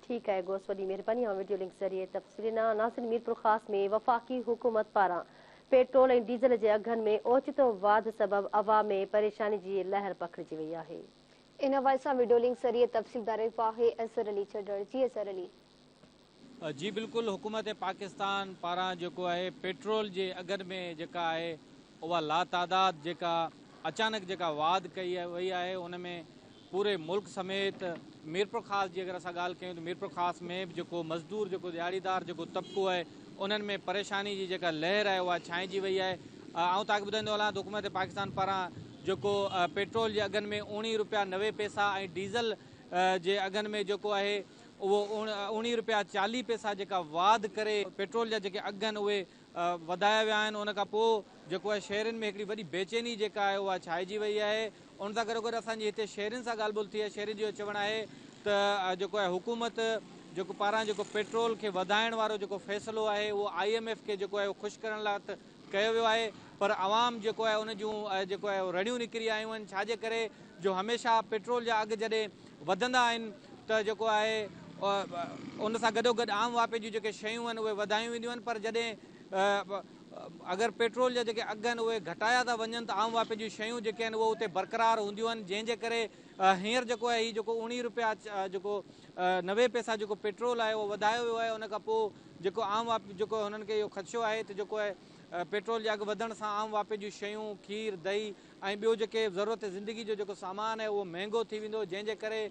ٺيڪ آهي غوث وڏي مهرباني اوهان وڊيو لنڪ ذريعي تفصيل ڏنا. ناظرين ميرپورخاص ۾ وفاقي حڪومت پاران پيٽرول ۽ ڊيزل جي اگهن ۾ اوچتو واڌ سبب عوام ۾ پريشاني جي لهر پکڙجي وئي آهي. ان حوالي سان وڊيو لنڪ ذريعي تفصيل ٻڌائي رهيو آهي اظهر علي چڍڙ. جي اظهر علي. جي بلڪل حڪومت پاڪستان پاران جيڪو آهي پيٽرول جي اگهن ۾ جيڪا آهي اها لاتعداد جيڪا اچانڪ جيڪا واڌ ڪئي وئي آهي ان ۾ پوري ملڪ سميت ميرپورخاص جي اگر اسان ڳالهه ڪيون ته ميرپورخاص ۾ به جيڪو مزدور جيڪو ڏهاڙيدار جيڪو طبقو آهي انهن ۾ پريشاني جي جيڪا لهر آهي اها ڇانئجي وئي آهي آئون توهان کي ٻڌائيندو هلان ته حڪومت پاڪستان پاران جيڪو پيٽرول جي اگهن ۾ اوڻيهه روپيا 90 پئسا ۽ ڊيزل جي اگهن ۾ جيڪو آهي اهو اوڻيهه روپيا 40 پئسا جيڪا واڌ ڪري پيٽرول جا جيڪي اگهه آهن اهي وڌايا ويا آهن ان کان پوء جيڪو آهي شهرين ۾ هڪڙي وڏي بيچيني جيڪا آهي اها ڇائجي وئي آهي ان سان گڏوگڏ اسان جي هتي شهرين سان ڳالهه ٻولهه ٿي آهي شهرين جو چوڻ آهي ته جيڪو آهي حڪومت جيڪو پاران جيڪو پيٽرول کي وڌائڻ وارو جيڪو فيصلو آهي اهو I M F کي جيڪو آهي خوش ڪرڻ لاء ته ڪيو ويو آهي پر عوام جيڪو آهي ان جون جيڪو آهي رڙيون نڪري آيون آهن ڇا جي ڪري جو هميشه پيٽرول جا اگهه جڏهن وڌندا آهن ته جيڪو آهي ان سان گڏوگڏ عام واهپي جون جيڪي شيون آهن اهي وڌايون وينديون آهن پر جڏهن اگر پيٽرول جا جيڪي اگهه آهن اهي گهٽايا ٿا وڃن ته عام واهپي جون شيون جيڪي آهن اهي اتي برقرار هونديون آهن جنهن جي ڪري هينئر جيڪو آهي هي جيڪو اوڻيهه روپيا جيڪو 90 پئسا جيڪو پيٽرول آهي اهو وڌايو ويو آهي ان کان پوء جيڪو عام واهپي جيڪو هنن کي اهو خدشو آهي ته جيڪو آهي پيٽرول جي اگهه وڌڻ سان عام واهپي جون شيون کير دهي ۽ ٻيو جيڪي ضرورت زندگي جو جيڪو سامان آهي اهو مهنگو ٿي ويندو جنهن جي ڪري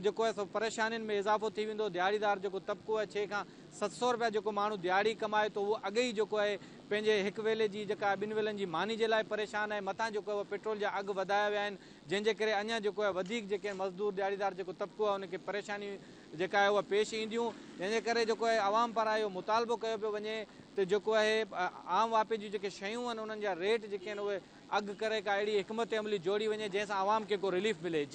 جيڪو آهي سو پريشانين ۾ اضافو ٿي ويندو دهاڙيدار جيڪو طبقو آهي 6 کان 700 رپيا جيڪو ماڻهو دهاڙي ڪمائي ٿو اهو اڳ ئي جيڪو آهي پنهنجي هڪ ويلي جي جيڪا ٻن ويلن جي ماني جي لاء پريشان آهي مٿان جيڪو آهي پيٽرول جا اگهه وڌايا ويا آهن جنهن جي ڪري اڃا جيڪو آهي وڌيڪ جيڪي مزدور دهاڙيدار جيڪو طبقو آهي ان کي پريشانيون جيڪا آهي اها پيش اينديون جنهن جي ڪري جيڪو آهي عوام پاران اهو مطالبو ڪيو پيو وڃي ته جيڪو آهي عام واهپي جون جيڪي شيون آهن انهن جا ريٽ جيڪي آهن اهي اگهه ڪري ڪا اهڙي حڪمت عملي جوڙي وڃي جنهن سان عوام کي ڪو رليف ملي جي.